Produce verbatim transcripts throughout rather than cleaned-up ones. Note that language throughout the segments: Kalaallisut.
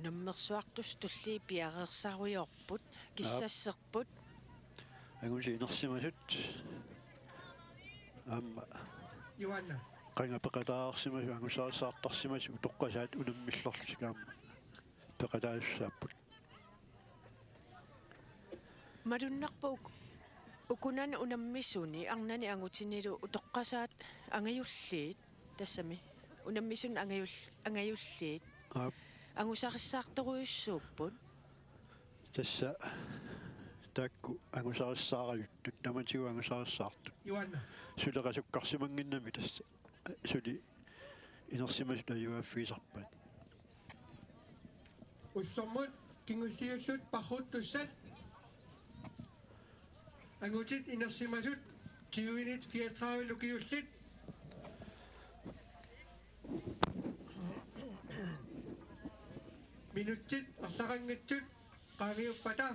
Unammersuartussat tulliit piareersarujoorput, kissasserput. Angutit inersimasut. Aamma Juanna. Qanga peqataarsimasut, angusarissaartarsimasut utoqqasaat unammillerlutik aamma peqataasussaapput. Malunnarpoq uk-, ukunani unammisuni arnani angutinilu utoqqasaat angajulliit, tassami unammisunut angajul-, angajulliit. Aap. Angusarissaartorujussuupput. Tassa taakku angusarissaarajuttut, tamatigut angusarissaartut. Juanna. Suli qasukkarsimannginnami tassa. Suli inersimasut ajugaaffigisarpaat. Ullormut kingulliullutik parruttussat. Angutit inersimasut tyvenit fireogtredive ukiullit. Minutsit arlaqanngitsut qaangiuppata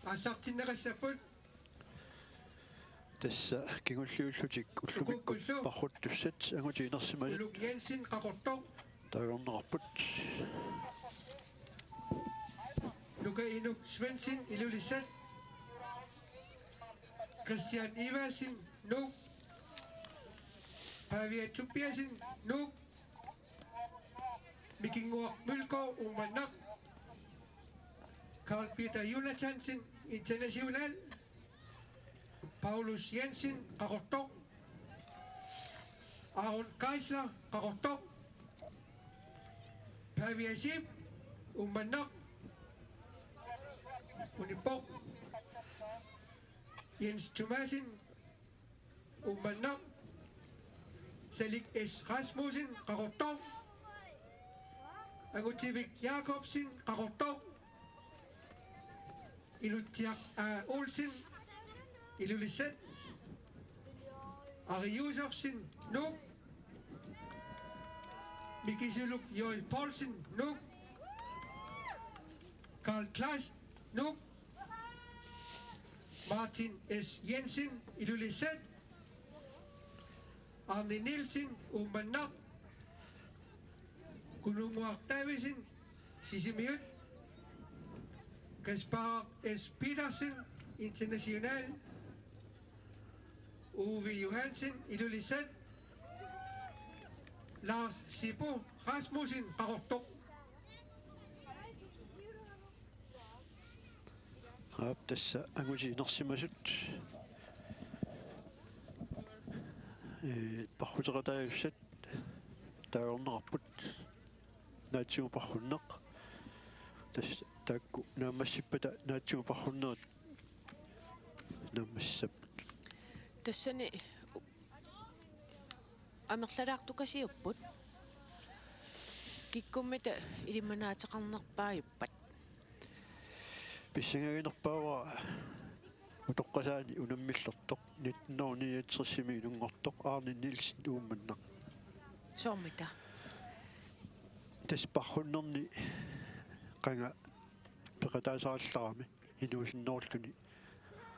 aallartinneqassapput. Tassa kingulliullutik ullumikkut Ukukkullu. Parruttussat angutit inersimasut. Uluk Jensen, Qaqortoq. Taagorneqarput. Nuka Inuk Svendsen, Ilulissat. Christian Evaldsen, Nuuk. Pavia Tobiassen, Nuuk. Mikinnguaq Mølgaard, Uummannaq. Carl Peter Jonathansen, International. Paulus Jensen, Qaqortoq. Aaron Geisler, Qaqortoq. Pavia Zeeb, Uummannaq. Unippoq. Jens Thomassen, Uummannaq. Salik S. Rasmussen, Qaqortoq. Angutivik Jakobsen, Qaqortoq. Ilutsiaq A. Olsen, Ilulissat. Ari Josefsen, Nuuk. Mikisuluk J. Poulsen, Nuuk. Karl Kleist, Nuuk. Martin S. Jensen, Ilulissat. Arne Nielsen, Uummannaq. Kununnguaq Davidsen, Sisimiut. Kaspar S. Petersen, International. Uwe Johansen, Ilulissat. Lars Sippo Rasmussen, Qaqortoq. Aap, tassa angutit inersimasut. Ee, parruteqataajussat taagorneqarput. Naatsumik parrunneq. Tassa taakku naammassippata naatsumik parrunnerit naammassissapput. Tassani u-, amerlalaartukasiupput. Kikkummita ilimanaateqarnerpaajuppat? Pissangaginerpaavara utoqqasaani unammillertoq, nitten hundrede niogtresimi inunngortoq, Arne Nielsen, Uummannaq. Soormita? Tassa parrunnerni qanga peqataasarallarami inuusunnerulluni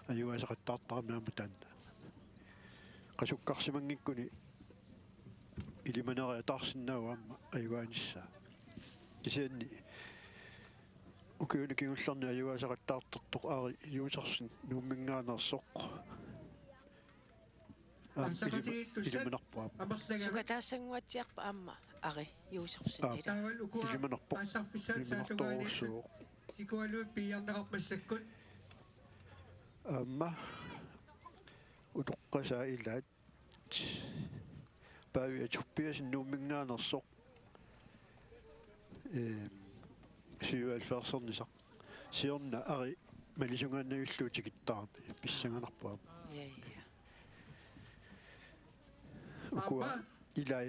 ajugaasaqattaartarami aamma taanna. Qasukkarsimanngikkuni ilimanariataarsinnaavoq aamma ajugaanissaa. Kisianni ukiuni kingullerni ajugaasaqattaartartoq Ari Josefsen Nuumminngaanneersoq. Aamma Aallartittussat ilima-, ilimanarpoq aamma. Amerlanga. Sukataassannguatsiarpa aamma Ari Josefsen? Aap. Ila. Taavalu ukua ilimanarpoq. Aallarfissaat ilimanartorujussuuvoq. Saattugaaniittut sikualuit piiarneqarput massakkut. Aamma utoqqasaat ilaat Pavia Tobiassen Nuumminngaanneersoq. Ehm, syvoghalvfjerdsernisaq. Siorna Ari malisungaannarlugu tikittarami, pissanganarpoq aamma. Ja, ja. Ukua ilai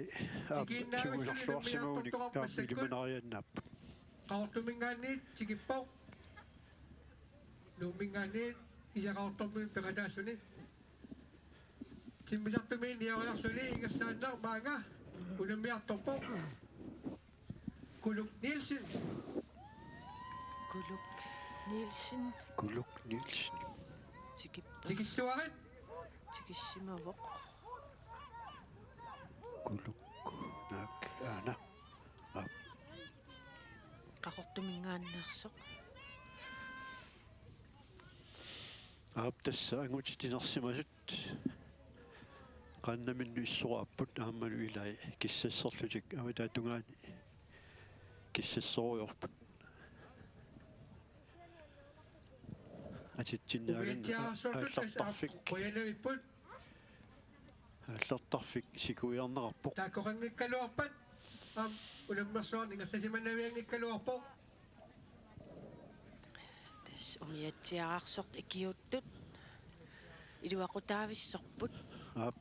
aamma tikiinnaavissunik suusarluarsimagunik aamma ilimanariaannaapput. Qaqortuminngaanniit tikippoq. Nuumminngaanniit iseq Qaqortormiunut peqataalluni. Timmisartumiit nioriarluni ingerlaannaq maanga unammiartorpoq. Kuluk Nielsen. Kuluk Nielsen. Kuluk Nielsen. Tikippa. Tikilluarit. Tikissimavoq. Kuluk. Naak, aana. Aap. Qaqor-, Amerlanertuminngaanneersoq. Aap, tassa angutit inersimasut qaannaminnut issoraapput aammalu ilai kissasserlutik avataata tungaani kissasserujoorput. Atitsinniaganna aallartarfik. Aallartarfik sikuiarneqarpoq. Taakkoqanngikkaluarpat. Aamma unammersuarneq ingerlasimanavianngikkaluarpoq. Tassa umiatsiaararsoq ikiuuttut iluaqutaavissorput. Aap.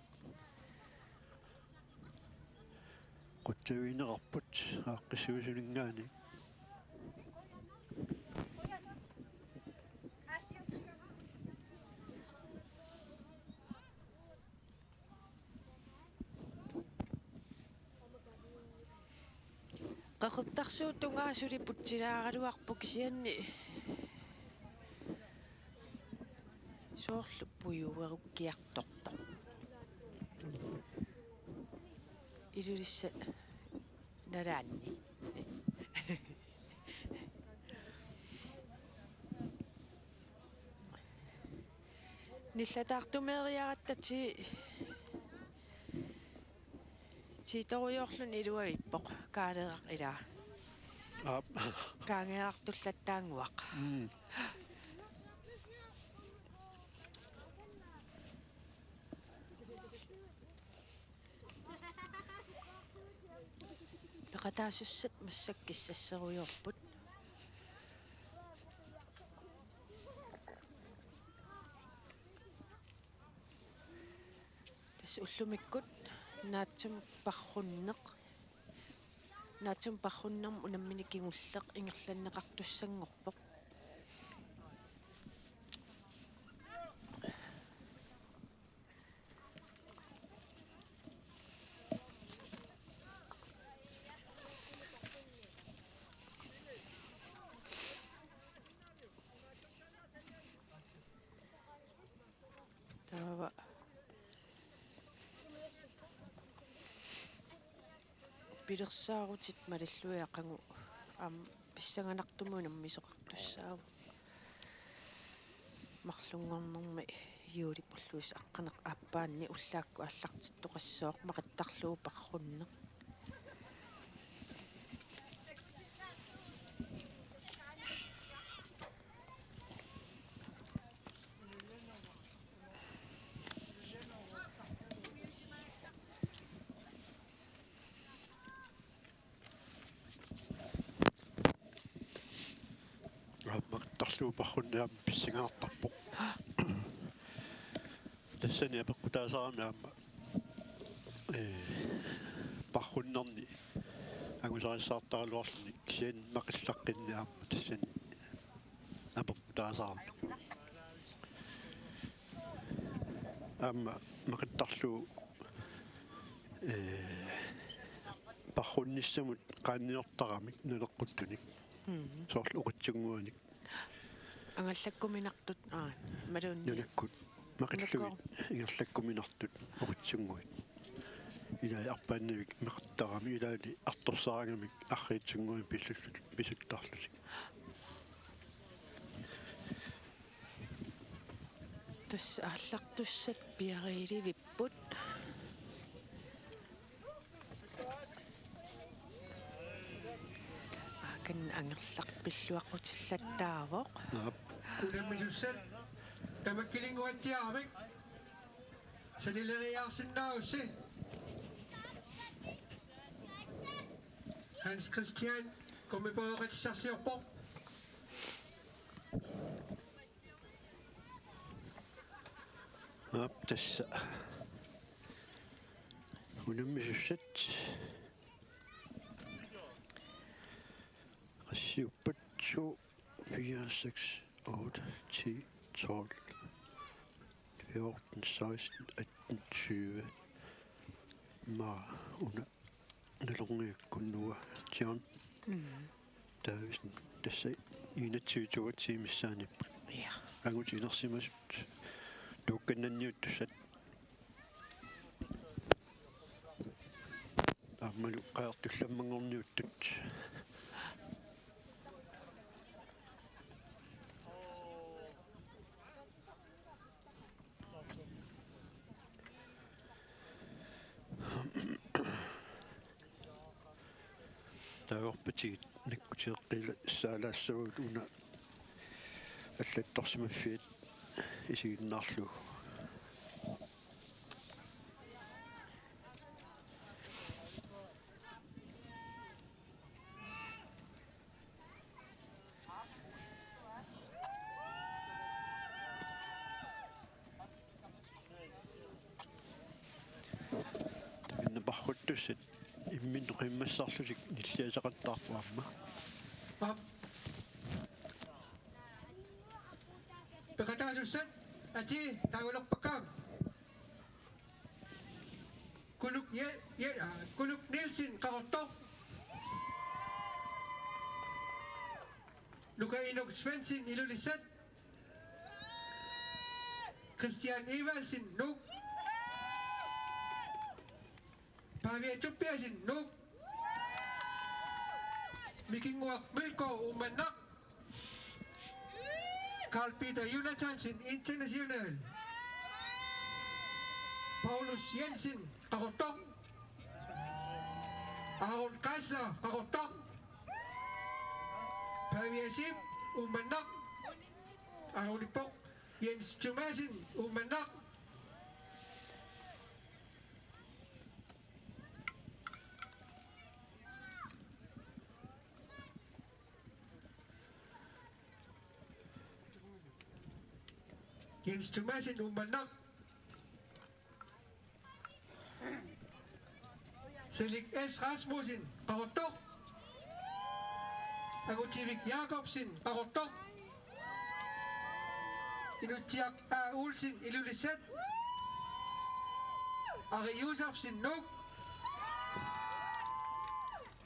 Qutsavigineqarput aaqqissuisuninngaanniit. Qeqertarsuup tungaa suli putsilaaraluarpoq kisianni soorlu pujuerukkiartortoq. Ilulissat nalaanni. Nillataartumeeriaratta ti-, tiitorujoorluni iluavippoq, kaaleeraq ilaa. Aap. Kaangeerartullattaannguaq. Mm. Peqataasussat massakkut kissasserujoorput. Tassa ullumikkut naatsumik parrunneq. Naatsumik parrunnermut unammineq kingulleq ingerlanneqartussanngorpoq. Taava pilersaarutit malillugit aqagu aamma pissanganartumik unammisoqartussaavoq. Marlunngornermi juulip ulluisa aqqaneq-aappaanni ullaakkut aallartittoqassooq maqittarlugu parrunneq. Aamma tarlugu parrunneq aamma pissanganartarpoq. Tassani apeqqutaasarami aamma, ee, parrunnerni angusarissaartaraluarluni kisianni maqillaqqinneq aamma tassani apeqqutaasarami. Aamma maqittarlugu, ee, parrunnissamut qaanniortaramik naleqquttunik. Mm. Soorlu oqitsunnguanik. Angallakkuminartut, aa, maluunniit. Nunakkut. Maqillugit. Nunakkoor- ingerlakkuminartut oqitsunnguit. Ilai arpaannavik maqittarami ilaanni artorsaraangamik arriitsunnguamik pillutit pisuttarlutik. Tassa aallartussat piariilivipput. Aakan angerlarpilluaqqutillattaavoq. Aap. Unammisussat tamakkilinnguatsiaramik. Sanileriaarsinnaagussi. Hans Christian, kummiporeqatissarsiorpoq. Aap, tassa. Unammisussat. Qassiuppat? Syv, fire, seks, otte, ti, tolv, fjorten, seksten, atten, tyve. Maa una nalorniakkunnua John. Mm. Davidsen, tassa enogtyve toogtyve missaaniipput. Ja. Angutit inersimasut tuukkannanniuttussat. Aammalu qajartullammanngorniuttut. Patigit nakkuteqqilaassavagut una allattorsimaffiat isiginnaarlugu. Tamanna parruttussat imminnut qimmassarlutik nilliassaqattaarput aamma. Aap. Peqataasussat, atii, taagulerpakka. Kuluk Je-, Je-, aa, Kuluk Nielsen, Qaqortoq. Luka Inuk Svendsen, Ilulissat. Christian Evaldsen, Nuuk. Pavia Tobiassen, Nuuk. Mikinnguaq Mølgaard, Uummannaq. Carl Peter Jonathansen, International. Paulus Jensen, Qaqortoq. Aaron Geisler, Qaqortoq. Pavia Zeeb, Uummannaq. Aaronippoq. Jens Thomassen, Uummannaq. Jens Thomassen, Uummannaq. Selik S. Rasmussen, Qaqortoq. Angutivik Jakobsen, Qaqortoq. Inutsiaq A. Olsen, Ilulissat. Ari Josefsen, Nuuk.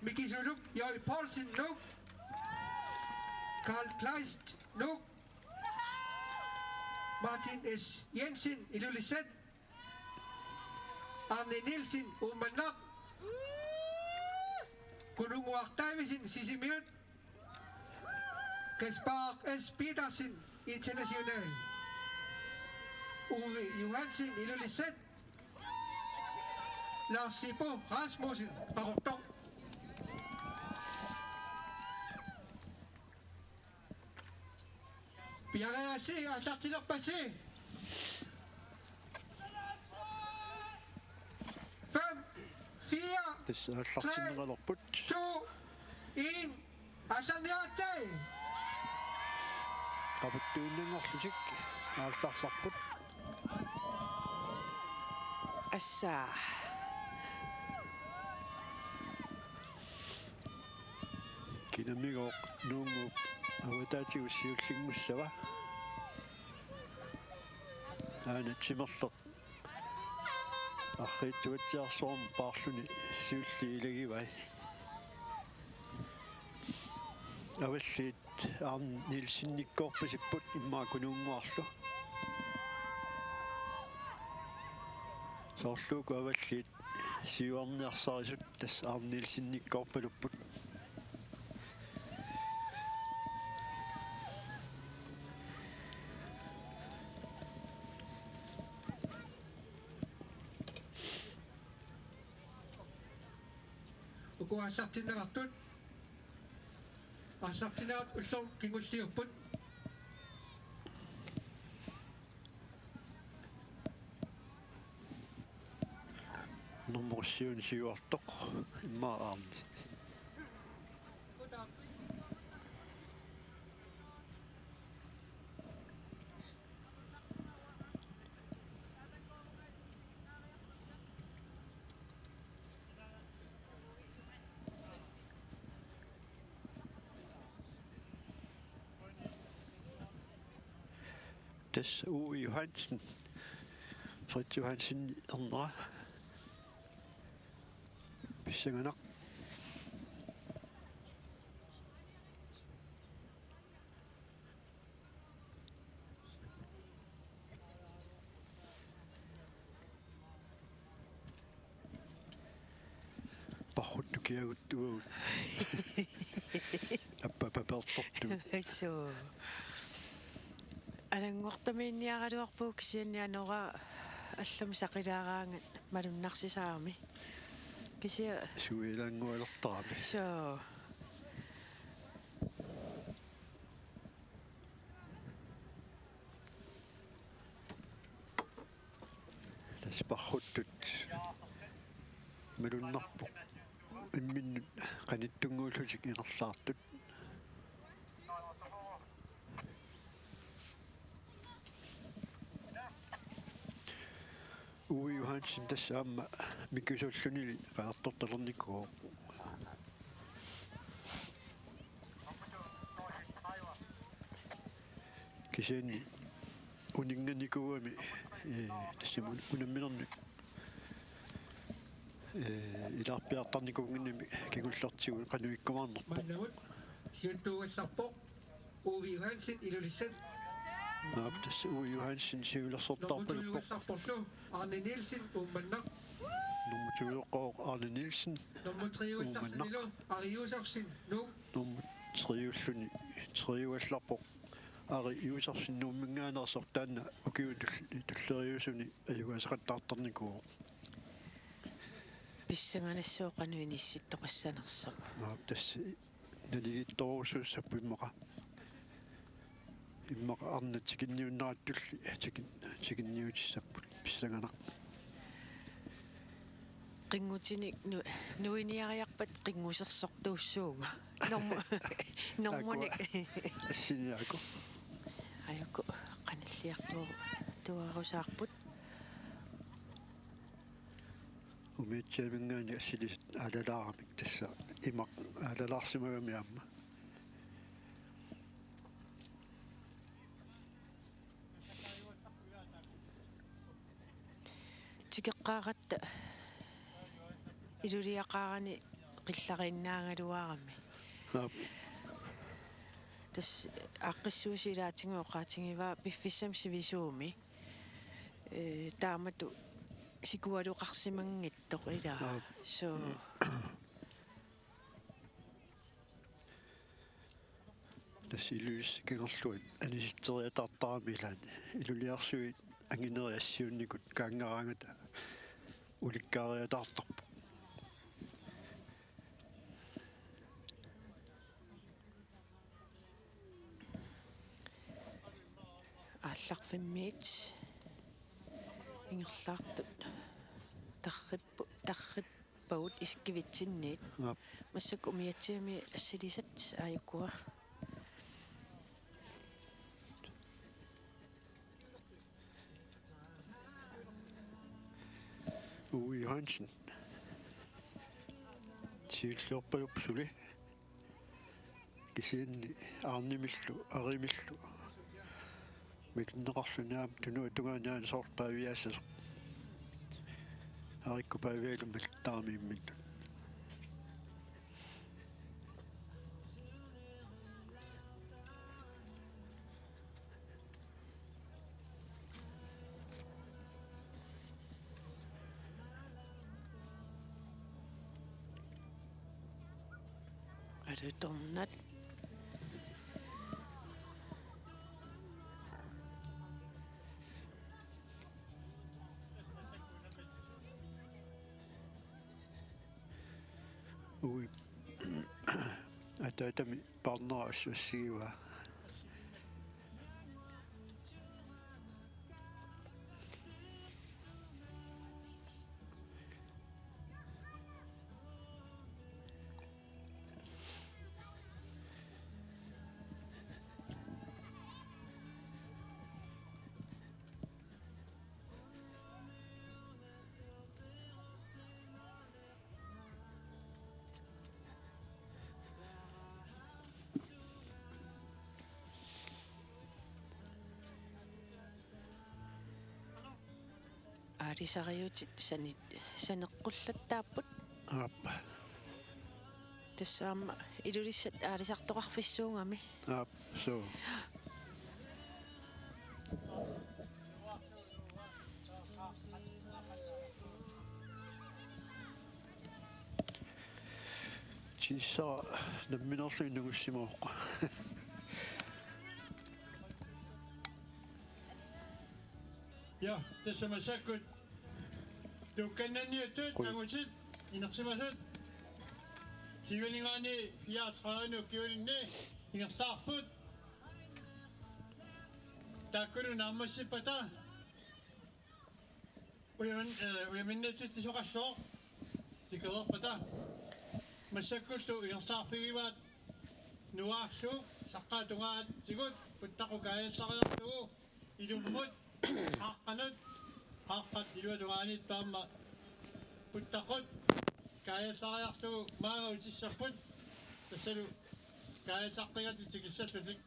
Mikisuluk J. Poulsen, Nuuk. Karl Kleist, Nuuk. Martin S. Jensen, Ilulissat. Arne Nielsen, Uummannaq. Kununnguaq Davidsen, Sisimiut. Kaspar S. Petersen, International. Uwe Johansen, Ilulissat. Lars Sippo Rasmussen, Qaqortoq. Piareerassi, aallartilerpassi. Fem, fire, tassa aallartinneqalerput. To, en. Aallarniaratta. Qaputtuinnanngorlutik aallarsarput. Assa. Kinamigooq Nuunnguup avataatigut siullinngussava. Aana timerleq arriitsuatsiarsuarmut paarluni siulliit ilagivai. Avalliit Arne Nielsenikkoorpasipput immaqa Kunuunnguarlu. Soorlu uku avalliit siuarniarsarisut tassa Arne Nielsenikkoorpalupput. Uku aallartinneqartut. Aallartinneqartut ulloq kingulliupput. Nummer syv siuartoq immaqa Arne. Tassa Uwe Johansen, Fritz Johansen ernera. Pissanganaq. Parruttukiaguttuagut. Appapapeertortugut. Assuu. Ananngortamiinniaraluarpugut kisianni anora allamik saqilaaraangat malunnarsisaami. Kisianni suilaanngualertarami. Soo. Sparruttut malunnarpoq imminnut qanittunnguullutik ingerlaartut. Uwe Johansen tassa aamma mikisuullunili qajartortalernikuuvoq. Kisianni uninnganikuugami, ee, tassami unamminernik, ee, ilaarpiartarnikuunnginnami kingullertigut qanoq ikkumaarnerpoq. Maannamut siuttuugallarpoq Uwe Johansen Ilulissat. Naap, tassa Uwe Johansen siulersortaarpaluppoq. Nummer to-ugallarporlu Arne Nielsen Uummannaq. Nummer to-uqaaq Arne Nielsen. Nummer tre-ugallarlunilu Ari Josefsen Nuuk. Nummer tre-ulluni tre-ugallarpoq Ari Josefsen Nuumminngaanneersoq, taanna ukiuni tull-, tulleriiusuni ajugaasaqattaartarnikuuvoq. Pissanganassaaq qanoq inissittoqassanersoq. Naap, tassa naligiittorujussuussapput immaqa. Immaqa arnat tikinniunneratulli tikin-, tikinniutissapput pissanganaq. Qinngutinik nu-, nuiniariarpat qinngusersortuussuunga. Normu-, normunik. Aaku. Assiniaaku. Ajuku qanilliartuarusaarput. Umiatsiamingaanniit assilisat aalalaaramik, tassa imaq aalalaarsimagami aamma. Tikeqqaaratta iluliaqaarani qillariinnaagaluarami. Aap. Tassa aaqqissuussilaatigut oqaatigivaa piffissami sivisuumi, ee, taamatut sikualuqarsimanngitsoq ilaa. Aap. So. Tassa Ilulissat kangerluat anisitseriataartarami ilaanni. Iluliarsuit anginerit assiunnikut kaanngaraangata ulikkaariataartarpoq. Aallarfimmiit ingerlaartut tarrippu-, tarrip- pagut isikkivitsinnit. Aap. Massakkut umiatsiami assilisat aajukua. Uwe Johansen. Siulliorpaluppoq suli. Kisianni Arnemillu, Arimillu malinneqarluni aamma tunuatungaani aana soorlu paaviaassasoq. Arikkut paavialu malittarami imminnut. Alutornaq. Ui. Ataatami paarnera assut assigivaa. Aalisariutit sani-, saneqqullattaapput. Aap. Tassa aamma Ilulissat aalisartoqarfissuugami. Aap, suu. Tissara nammineerluni nungussimavoq. Ja, tassa massakkut tuukkannanniittut. Qul- angutit inersimasut sivilingaani fiatraanukiuninni ingerlaarput. Taakkulu naammassippata. Ujamin-, eh, ujaminniutitsisoqassaaq tikereerpata. Massakkullu ingerlaarfigivaat Nuugaarsuup saqqaata tungaatigut Puttaqut kaajallariarlugu ilummut qaaqqanut, qaaqqat iluatungaaniittut aamma Puttaqut kaajallariarlugu maanga utissapput, tassalu kaajallaqqingatik tikissallutik.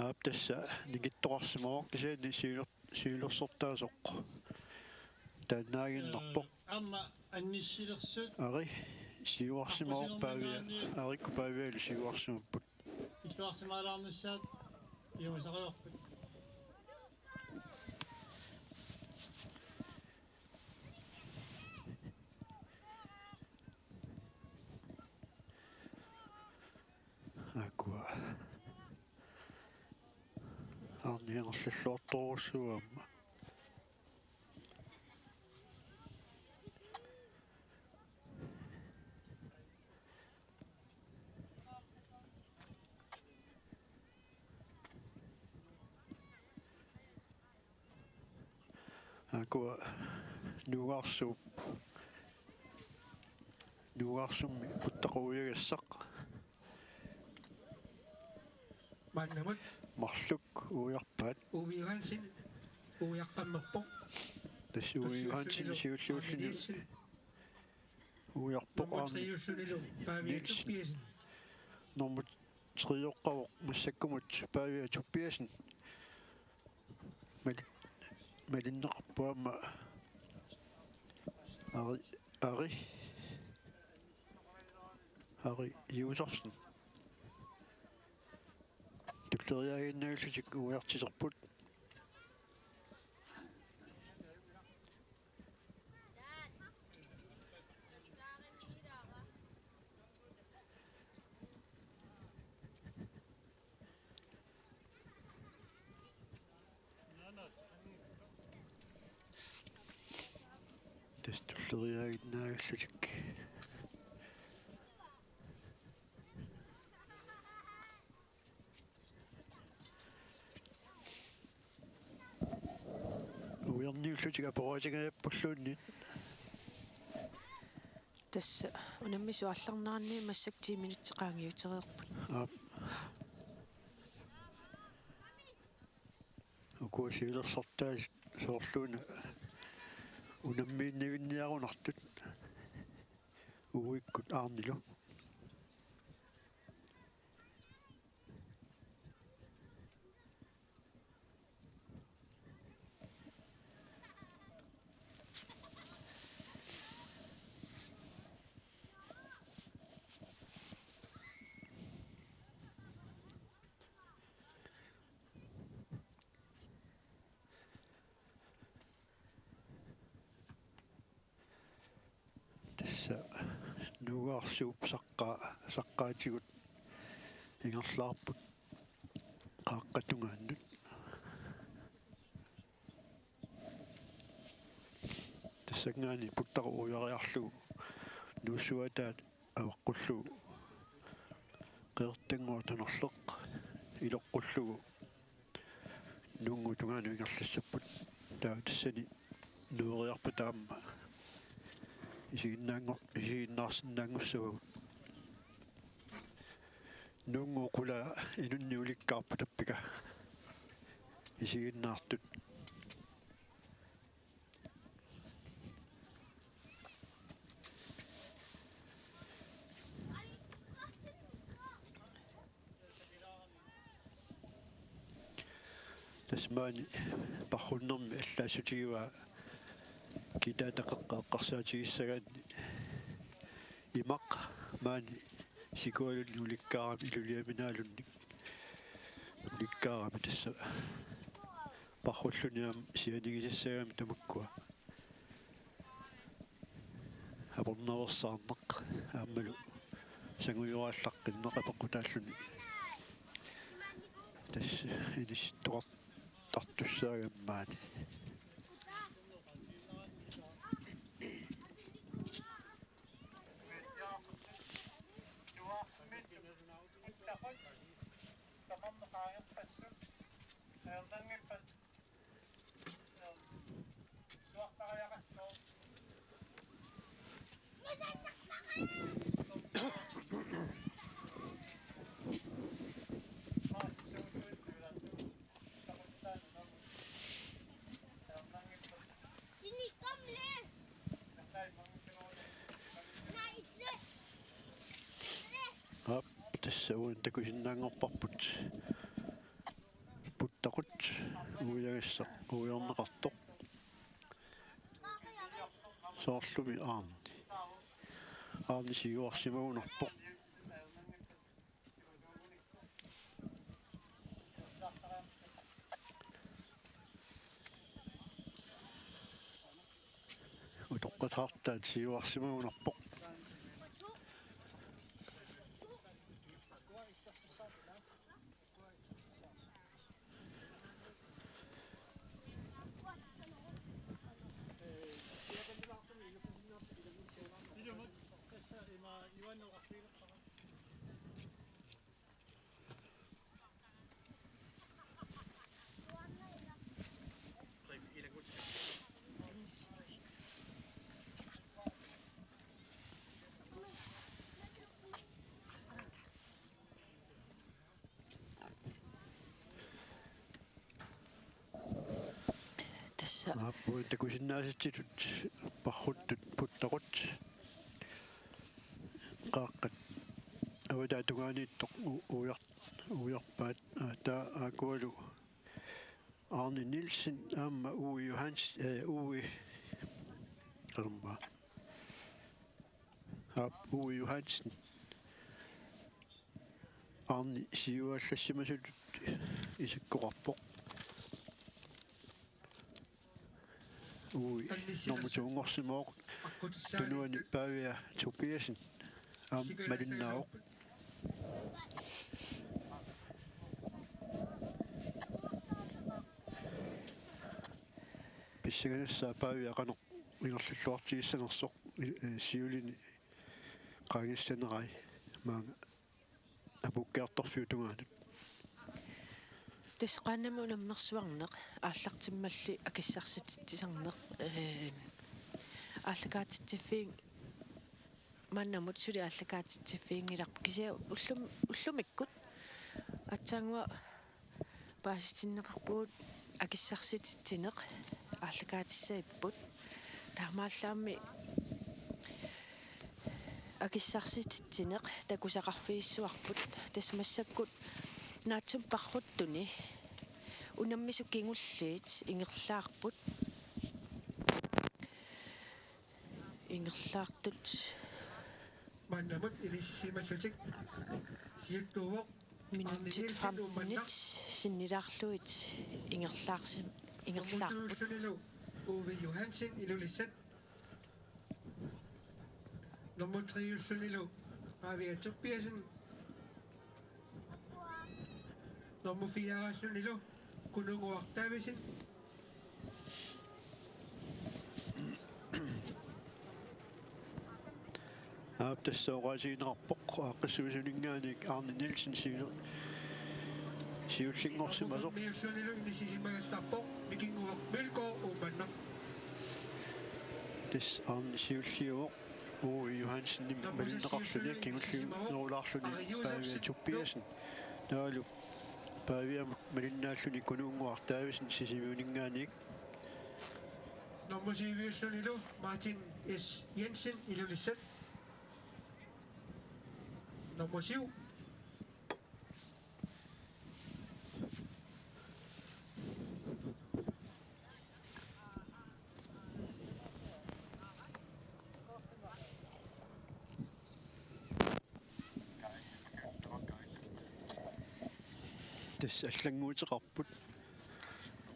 Aap, tassa nikittoqarsimavoq kisianni siuler-, siulersortaasoq taannaaginnarpoq. Eh, aamma annissilersut. Ari, siuarsimavoq. Pavia, aqqusinerminngaanniit. Arikkut Pavialu siuarsimapput. Illuarsimaalaarnissaat iumasarivarput. Aakkua. Arniangerlalluartorujussuuvoq aamma. Aakkua Nuugaarsuup, Nuugaarsummi Puttaqut uiagassaq. Maannamut. Marluk uiarpaat. Uwe Johansen uiaqqammerpoq. Tassa Uwe Johansen siulliulluni. Nielsen. Uiarpoq. Nummer Arne tre-ullunilu Pavia Nielsen. Tobiassen. Nummer tre-oqqavoq massakkumut Pavia Tobiassen. Mali-, malinneqarpoq aamma Ari, Ari, Ari Josefsen. Tulleriiaaginnarlutik uiartiterput. Tassa tulleriiaaginnarlutik. Uiarniullutik aporaatingajappulluunniit. Tassa unammisut aallarneranni massakkut ti minutsit qaangiutereerput. Aap. Ukua siulersortaat soorluuna unammiinnavinniarunartut Uwekkut Arnilu. Tassa Nuugaarsuup saqqaa-, saqqaatigut ingerlaarput qaaqqat tungaannut. Tassanngaanniit Puttaqut uiariarlugu nuussuataat avaqqullugu Qeqertannguaq Tanerleq iloqqullugu Nuunnguup tungaanut ingerlassapput. Taava tassani nueriarpata aamma isiginnaanngo-, isiginnaarsinnaanngussavagut. Nuunnguup qulaa inunnik ulikkaarpoq tappika isiginnaartut. Tassa maani Parrunnermi allaassutigaara Kitaata qeqqa eqqarsaatigissagaanni imaq maani sikualunni ulikkaarami, iluliaminaalunni ulikkaarami, tassa Parrulluni aamma sianigisassagami tamakkua apornaveersaarneq aammalu sangujoraallaqqinneq apeqqutaalluni. Tassa inissittoqartartussaagami maani. Aap, tassa uani takusinnaanngorparput. Puttaqut uiagassaq uiorneqartoq. Soorlumi Aarni. Aarni siuarsimagunarpoq. Utoqqasaartaat siuarsimagunarpoq. Tassa. Aap, uani takusinnaasitsitut parruttut puttaqut. Qaaqqat avataata tungaaniittoq u-, uiar-, uiarpaat, aa, taava aakkualu Arne Nielsen aamma Uwe Johans-, eh, Uwe, qanormaa. Aap, Uwe Johansen. Arne siuallassimasutut isakkoqarpoq. Uwe nummer to-nngorsimavoq, tunuani Pavia Tobiassen aamma malinnaavoq. Pissanganassaaq Pavia qanoq ingerlalluartigissanersoq, i-, eh, siulini qaangissanerai maanga apuukkiartorfiup tungaanut. Tassa qaannami unammersuarneq, aallartimmalli akissarsititsisarneq, ee, aallakaatitsiffiin-, maannamut suli aallakaatitsiffiginngilarput, kisianni ullum-, ullumikkut aatsaannguaq paasitinneqarpugut akissarsititsineq aallakaatissagipput. Taamaallaammi akissarsititsineq takusaqarfigissavarput. Tassa massakkut naatsumik parruttuni unammisut kingulliit ingerlaarput. Ingerlaartut. Maannamut ilisimallutik siuttuuvoq. Minutsit femtenit sinnilaarlugit ingerlaarsim-, ingerlaarput. Nummer to-ullunilu Uwe Johansen, Ilulissat. Nummer tre-ullunilu Pavia Tobiassen. Nummer fire-ullunilu Kununnguaq Davidsen. Aap, tassa oqaasiineqarpoq aaqqissuisuninngaanniit Arne Nielsen siu-, siullinngorsimasoq. Nummer fem-ullunilu inissisimagallarpoq Mikinnguaq Mølgaard, Uummannaq. Tassa Arne siulliuvoq. Uwe Johansenimit malinneqarluni, kingulliunerulaarluni Pavia Tobiassen. Taavalu Paviamut malinnaalluni Kununnguaq Davidsen Sisimiuninngaanniit. Nummer syv-ullunilu Martin S. Jensen, Ilulissat. Nummer syv. Tassa allannguuteqarput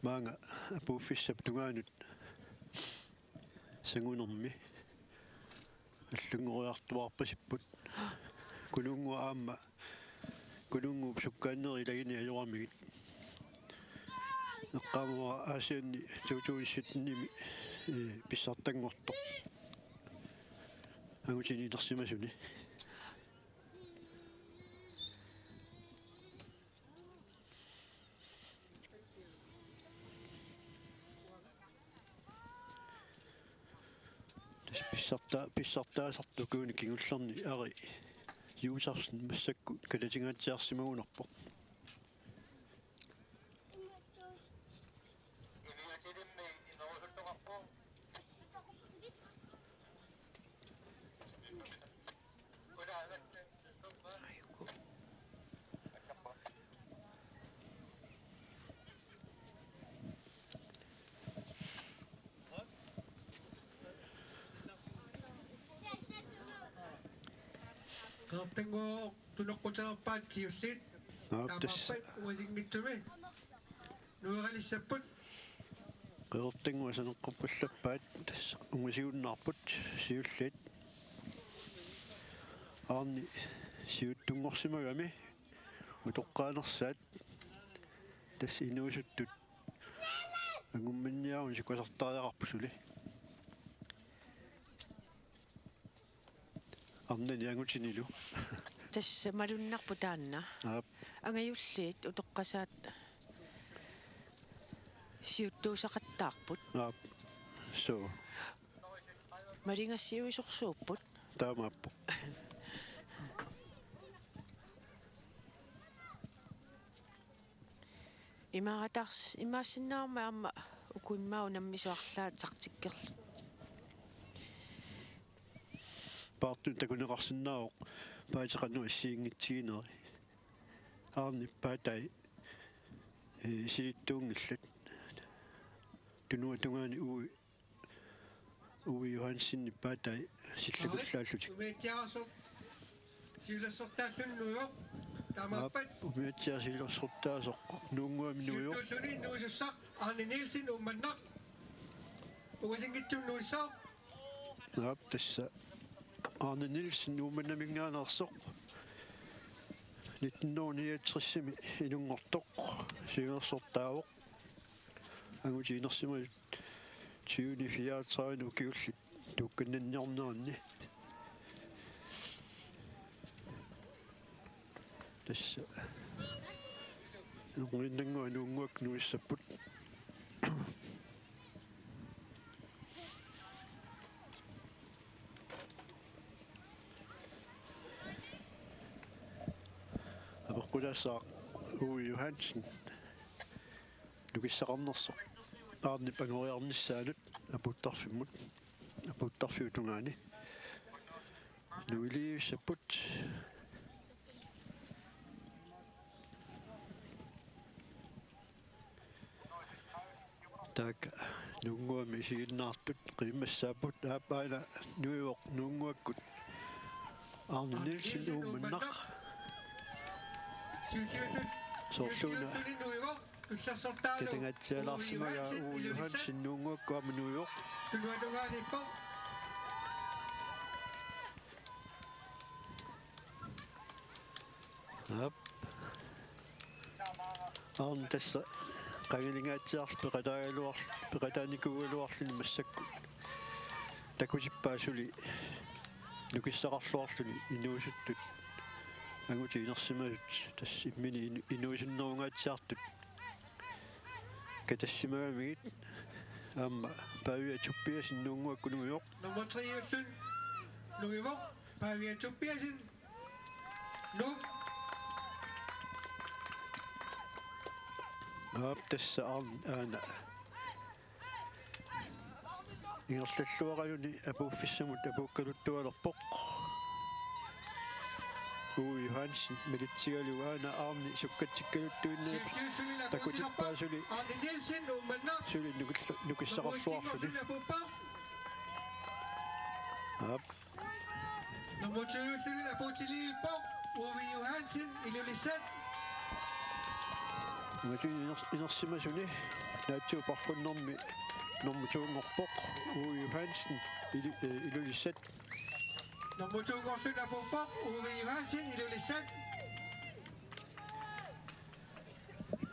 maanga apuuffissap tungaanut sangunermi. Allanngoriartuaarpasipput. Kununnguaq aamma, Kununnguup sukkaanneri ilagini ajoramigit. Eqqaamavara Aasianni to tusind sytten-imi, ee, pissartanngortoq. Angutini inersimasuni. Sarta-, pissartaasartoq ukiuni kingullerni Ari Josefsen massakkut kalatingaatsiarsimagunarpoq. Qeqertannguaq tunoqquteqarpaat siulliit. Aap, tassa. Taamaappat ungasinngitsumi nueralissapput. Qeqertannguaq saneqqorpallappaat, tassa ungasiunnaarput siulliit. Aarni siuttunngorsimagami utoqqaanersaat, tassa inuusuttut angummanniaruni sukasartariaqarput suli. Arnani angutinilu. Tassa malunnarpoq taanna. Aap. Angajulliit utoqqasaat siuttuusaqattaarput. Aap. Suu. Malingassiuisorsuupput. Taamaappoq. Imaatars-, imaassinnaagama aamma uku immaqa unammisut arlaat taktikkerlugit. Paartunik takuneqarsinnaavoq paatip qanoq assigiinngitsigineri. Aarnip paatai, ee, silittuunngillat. Tunuata tungaani Uwe Uwe Johansenip paatai sillikullaallutik. Umiatsiaarsoq siulersortaalluni nuivoq. Taamaappat. Aap, umiatsiaq siulersortaasoq Nuunnguami nuivoq. Siuttuulluni nuisussaq Arne Nielsen Uummannaq. Ungasinngitsumi nuissaaq. Aap, tassa Arne Nielsen Uummannaminngaanneersoq. Nitten hundrede niogtresimi inunngortoq siulersortaavoq. Angutit inersimasut tyveni fireogtredive ukiullit tuukkannanniorneranni. Tassa. Nuunngua-, Nuunnguaq nuissapput. Apeqqutaassaaq Uwe Johansen. Nukissaqarnersoq Aarnip angoriarnissaanut apuuttarfimmut, apuuttarfiup tungaani. Nuilivissapput. Taakku Nuunnguami isiginnaartut qiimmassaapput, aap, aana nuivoq Nuunnguakkut Arne Nielsen Uummannaq. Soorlu una katangaatsialaarsimagaa Uwe Johansen Nuunnguakkut aamma nuivoq. Aap. Arne tassa qangalingaatsiarlugu peqataagaluar-, peqataanikuugaluarluni massakkut. Takutippaa suli nukissaqarluarluni inuusuttut angutit inersimasut tassa imminut inu-, inuusunnerungaatsiartut katassimagamikkit. Aamma Pavia Tobiassen Nuunnguakkut nuivoq. Nummer tre-ulluni nuivoq Pavia Tobiassen. Nuuk. Aap, tassa Arne aana ingerlalluaraluni apuuffissamut apuukkaluttualerpoq. Uwe Johansen malitsigalugu aana Arne sukkatsikkaluttuinnarpoq. Takutippaa suli suli nukilla-, nukissaqarluarluni. Aap. Nummer to-ulluni apuutiliippoq Uwe Johansen, Ilulissat. Nummer to iner-, inersimasuni naatsuu paarlunnermi nummer to-nngorpoq Uwe Johansen, Ilu-, eh, Ilulissat. Nummer to-nngorluni apuuppoq Uwe Johansen, Ilulissat.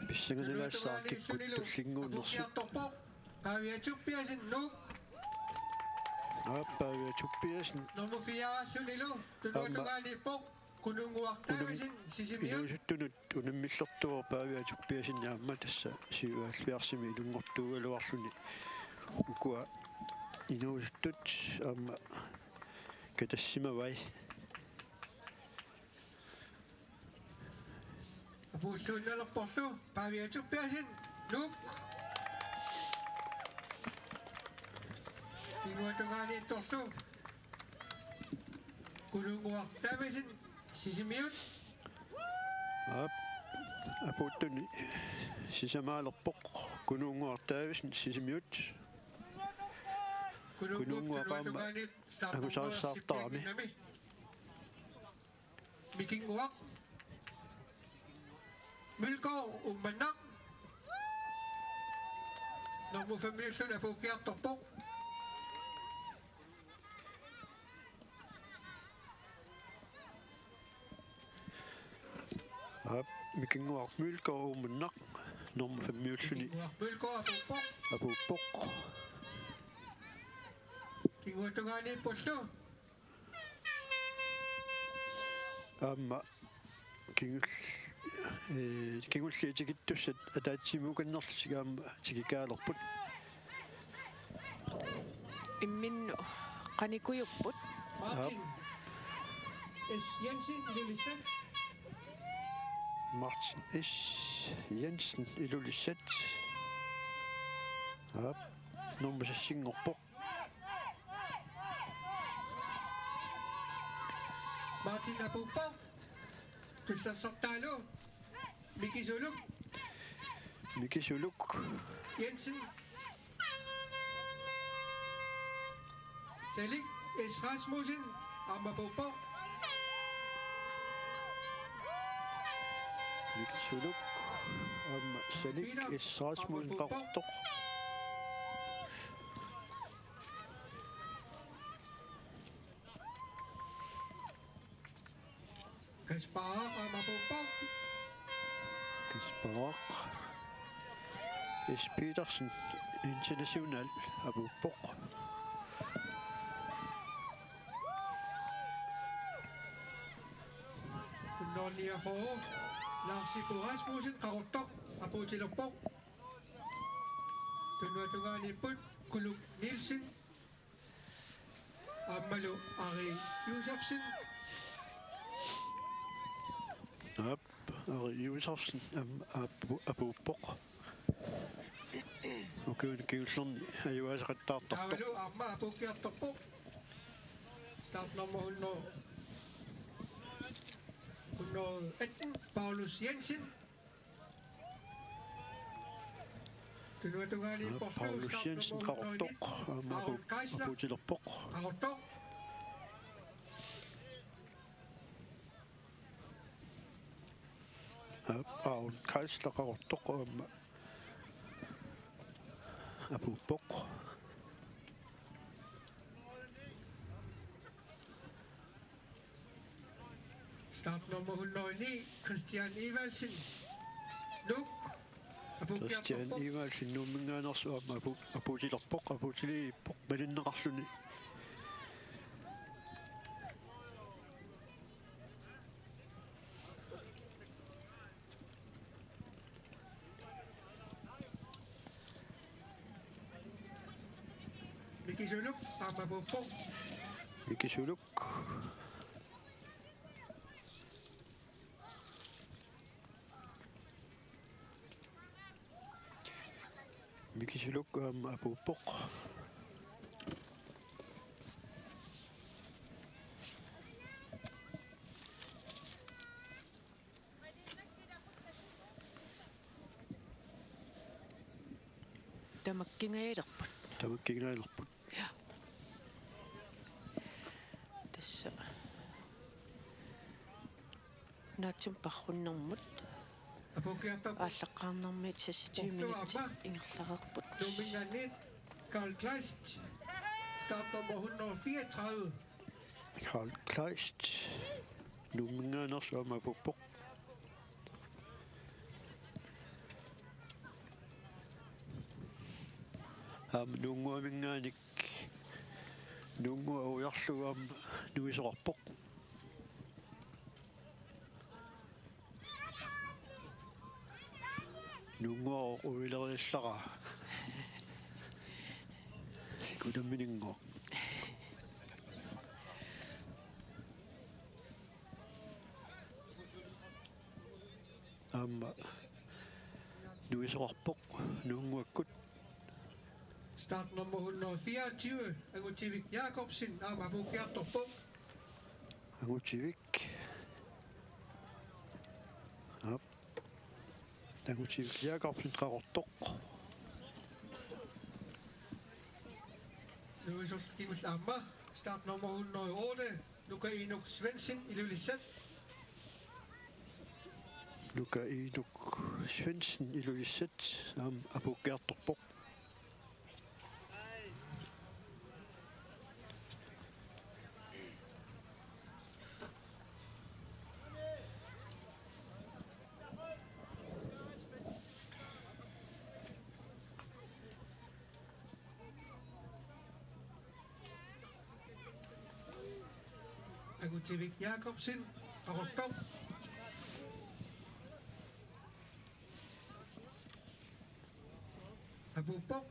Pissanganalaassaaq kikkut tullinnguunnersut. Pavia Tobiassen, Nuuk. Aap, Pavia Tobiassen. Nummer fire-ullunilu, aamma Tunuata tungaaniippoq, Kununnguaq Davidsen, Sisimiut. Inuusuttunut unammillertuuvoq Pavia Tobiassen aamma tassa syvoghalvfjerdsimi inunngortuugaluarluni. Ukua inuusuttut aamma katassimavai. Apuulluinnalerporlu Paaviatsup Pearsen, Nuuk. Kinguatungaaniittorlu Kununnguaq Davidsen, Sisimiut. Aap, apuuttuni sisamaalerpoq Kununnguaq Davidsen, Sisimiut. Kununnguaq aamma angusarissaartarami. Mikinnguaq Mølgaard, Uummannaq. Nummer fem-iulluni apuukkiartorpoq. Aap, Mikinnguaq Mølgaard, Uummannaq, nummer fem-iulluni. Mikinnguaq Mølgaard apuuppoq. Apuuppoq. Kinguatungaaniippullu. Aamma kingul-, ee, kingulliit tikittussat ataatsimuukannerlutik aamma tikikaalerput. Imminnut qanikujupput. Martin S. Jensen, Ilulissat. Martin S. Jensen, Ilulissat. Aap, nummer seks-inngorpoq. Martin apuuppoq. Tullersortaalu Miki Suluk. Miki Suluk. Jensen. Salik S. Rasmussen aamma apuuppoq. Miki Suluk aamma Salik S. Rasmussen qaqortoq. Kasparaq aamma apuuppoq. Kasparaq. S. Petersen, International, apuuppoq. Hundrede niogfyrre, Lars Sippo Rasmussen, qaqortoq, apuutilerpoq. Tunuatungaaniipput, Kuluk Nielsen, aammalu Ari Josefsen. Aap, Ari Josefsen, aam-, apu-, apuuppoq. Ukiuni kingullerni ajugaasaqattaartartoq. Taavalu aamma apuukkiartorpoq. Startnummer hundrede, hundrede atten, Paulus Jensen. Tunuatungaaniipporlu Paulus Jensen, qaqortoq, aamma Aaron Geisler, apuutilerpoq. Qaqortoq. Aap, Aaron Geisler, qaqortoq, aamma apuuppoq. Startnummer hundrede ni, Christian Evaldsen, Nuuk. Christian Evaldsen, Nuumminngaanneersoq, aamma apu-, apuutilerpoq, apuutiliippoq malinneqarluni. Miki Suluk aamma apuuppoq. Miki Suluk. Miki Suluk aamma apuuppoq. Tamakkingajalerput. Tamakkingajalerput. Ja. Tassa. Naatsumik paarrunnermut. Aallaqqaarnermiit seksogtyve minutsit ingerlareerput. Nuumminngaanniit Karl Kleist. Startnummer hundrede fireogtredive. Karl Kleist. Nuumminngaanneersoq aamma apuuppoq. Aamma Nuunnguaminngaanniit. Nuunnguaq ujarlugu aamma nuisoqarpoq. Nuunnguaq uileriallaraa. Unammininnguaq. Aamma nuisoqarpoq Nuunnguakkut. Startnummer hundrede fireogtyve, Angutivik Jakobsen, aamma apuukkiartorpoq. Angutivik. Aap. Angutivik Jakobsen qaqortoq. Nuisoq kingulleq aamma. Startnummer hundrede otte, Luka Inuk Svendsen, Ilulissat. Luka Inuk Svendsen, Ilulissat, aamma apuukkiartorpoq. Angutivik Jakobsen, qaqortoq. Apuuppoq.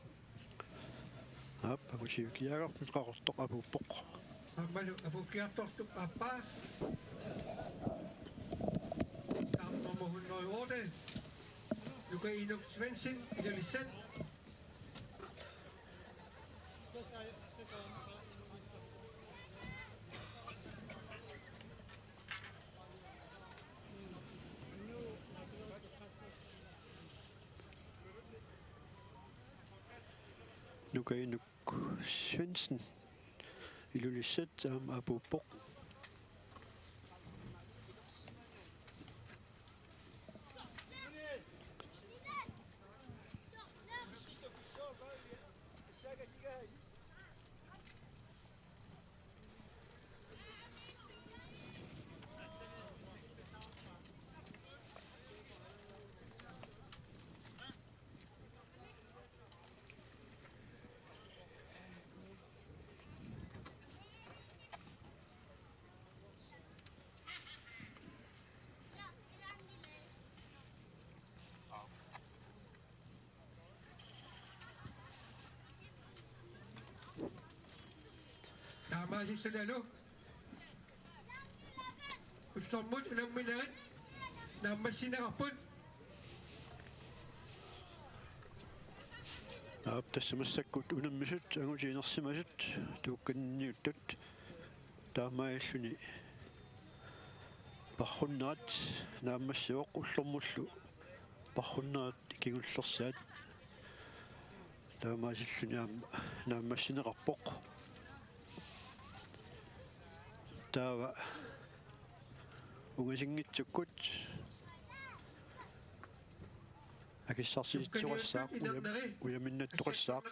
Aap, Angutivik Jakobsen qaqortoq apuuppoq. Aammalu apuukkiartortup aappaa. Startnummer hundrede otte, Luka Inuk Svendsen, Ilulissat. Luka Inuk Svendsen, Ilulissat, aamma apuuppoq. Taamaasillutalu ullormut unamminerit naammassineqarput. Aap, tassa massakkut unammisut angutit inersimasut tuukkanniuttut taamaalilluni parrunnerat naammassivoq, ullormullu parrunnerat kingullersaat taamaasilluni aamma naammassineqarpoq. Taava ungasinngitsukkut akissarsisittoqassaaq, uja-, ujaminnattoqassaaq.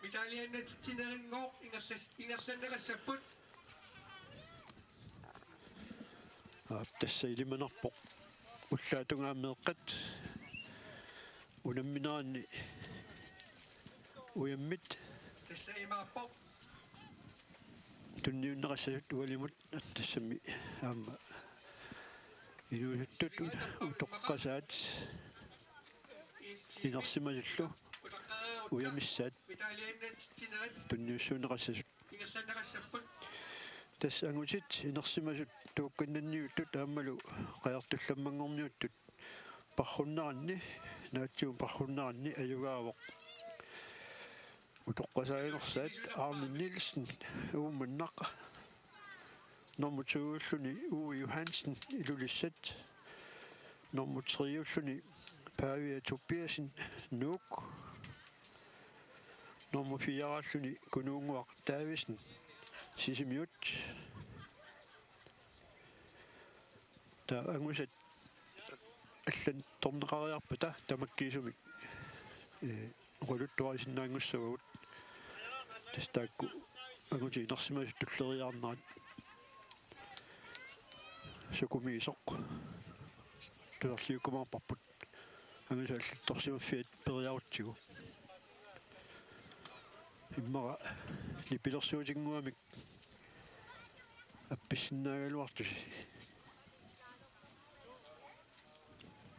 Medaljannatitsineranngooq ingerlas-, ingerlanneqassapput. Aap, tassa ilimanarpoq ullaap tungaanut meeqqat unammineranni ujammit. Tassa imaappoq. Tunniunneqassasut ualimut, tassami aamma inuusuttut utoqqasaat inersimasullu ujamissaat tunniussuunneqassasut. Tassa angutit inersimasut tuukkannanniuttut aammalu qajartullammanngorniuttut parrunneranni, naatsumik parrunneranni ajugaavoq utoqqasaaginersaat Arne Nielsen, Uummannaq. Nummer to-ulluni Uwe Johansen, Ilulissat. Nummer tre-ulluni Pavia Tobiassen, Nuuk. Nummer fire-ulluni Kunuunnguaq Davidsen, Sisimiut. Taava angusat allanngorneqariarpata tamakkiisumik, ee, oqaluttuarisinnaanngussavagut. Tassa taakku angutit inersimasut tulleriiaarnerat sukumiisoq tusarliukkumaarparput angusat allattorsimaffiat periarutsigu. Immaqa nipilersuutinnguamik appissinnaagaluartusi